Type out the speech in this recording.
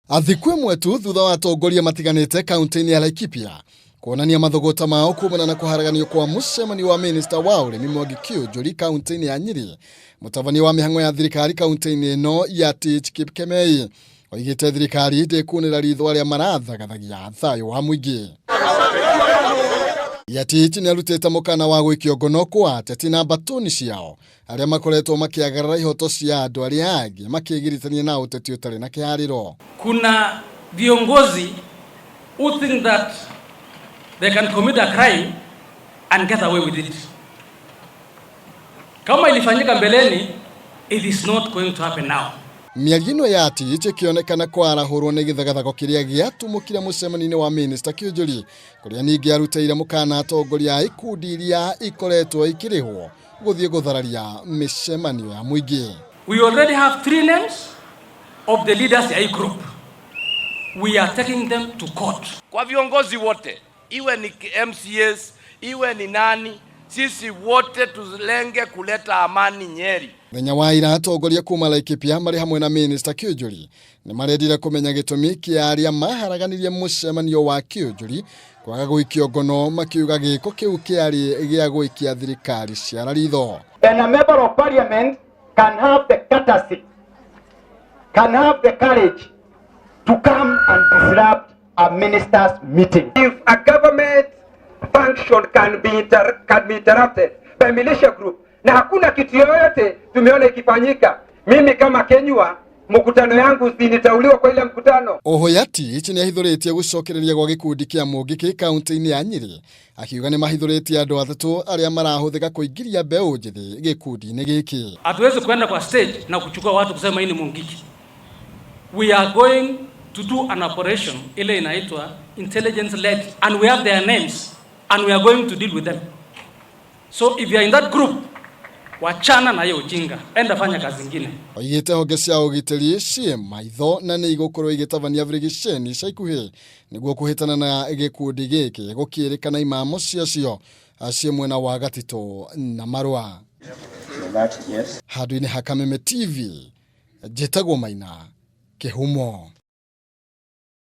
Thikũ ĩmwe tu thutha wa atongoria matiganĩte kaunti-inĩ ya Laikipia kuonania mathogota mao kumana na kũharaganio kwa mũcemanio wa minista wa ũrĩmi Mwangi Kiunjuri kaunti-inĩ ya Nyĩrĩ. Mũtabania wa mĩhang'o ya thirikari kaunti-inĩ ĩno ya Tich Kipkemei oigĩte thirikari ndĩkuonera ritho arĩa marathagathagia thayũ wa mũingĩ. Yatich nĩ arutĩte mũkana wa gũikio ngono kwa ateti na mbatuni ciao arĩa makoretwo makĩagarara ihoto cia andũ arĩa angĩ makĩgiritania na ũteti ũtarĩ na kĩharĩro. Kuna viongozi who think that they can commit a crime and get away with it. Kama ilifanyika mbeleni, it is not going to happen now. Mĩario ĩno ya Tich ĩkĩonekana kwarahũrwo nĩ gĩthagathago kĩrĩa gĩatumũkire mũcemanio-inĩ wa minista Kiunjuri kũrĩa ningĩ arutĩire mũkana atongoria a ikundi iria ikoretwo ikĩrĩhwo gũthiĩ gũthararia mĩcemanio ya mũingĩ. We already have three names of the leaders ya hii group. We are taking them to court. Kwa viongozi wote, iwe ni MCAs, iwe ni nani, sisi wote tulenge kuleta amani Nyeri. Mũthenya wa ira atongoria kuma Laikipia marĩ hamwe na minista Kiunjuri nĩ marendire kũmenya gĩtũmi kĩa arĩa maharaganirie mũcemanio wa Kiunjuri kwaga gũikio ngono makiuga gĩko kĩu kĩarĩ gĩa gũikia thirikari ciara ritho. And a member of parliament can have the courtesy, can have the courage to come and disrupt a minister's meeting. If a government function can be interrupted by militia group, na hakuna kitu yoyote tumeona ikifanyika, mimi kama Kenyua mkutano yangu si nitauliwa kwa ile mkutano. Oho Yatich nĩ ahithũrĩtie gũcokereria gwa gĩkundi kĩa Mũngĩkĩ kaunti-inĩ ya Nyĩrĩ akiuga nĩ mahithũrĩtie andũ atatũ arĩa marahũthĩka kũingĩria mbeũ njĩthĩ gĩkundi-inĩ gĩkĩ. Hatuwezi kwenda kwa stage na kuchukua watu kusema hii ni Mungiki. We are going to do an operation ile inaitwa intelligence led and we have their names and we are going to deal with them. So if you are in that group, wachana na hiyo ujinga, enda fanya kazi ingine. Oigĩte honge cia ũgitĩri ciĩ maitho na nĩ igũkorwo igĩtabania birigiceni ica ikuhĩ nĩguo kũhĩtana na gĩkundi gĩkĩ gũkĩrĩkana imamo ciacio ciĩ mwena wa Gatitũ na Marũa. Handũ-inĩ ha Kameme TV, njĩtagwo Maina Kĩhumo.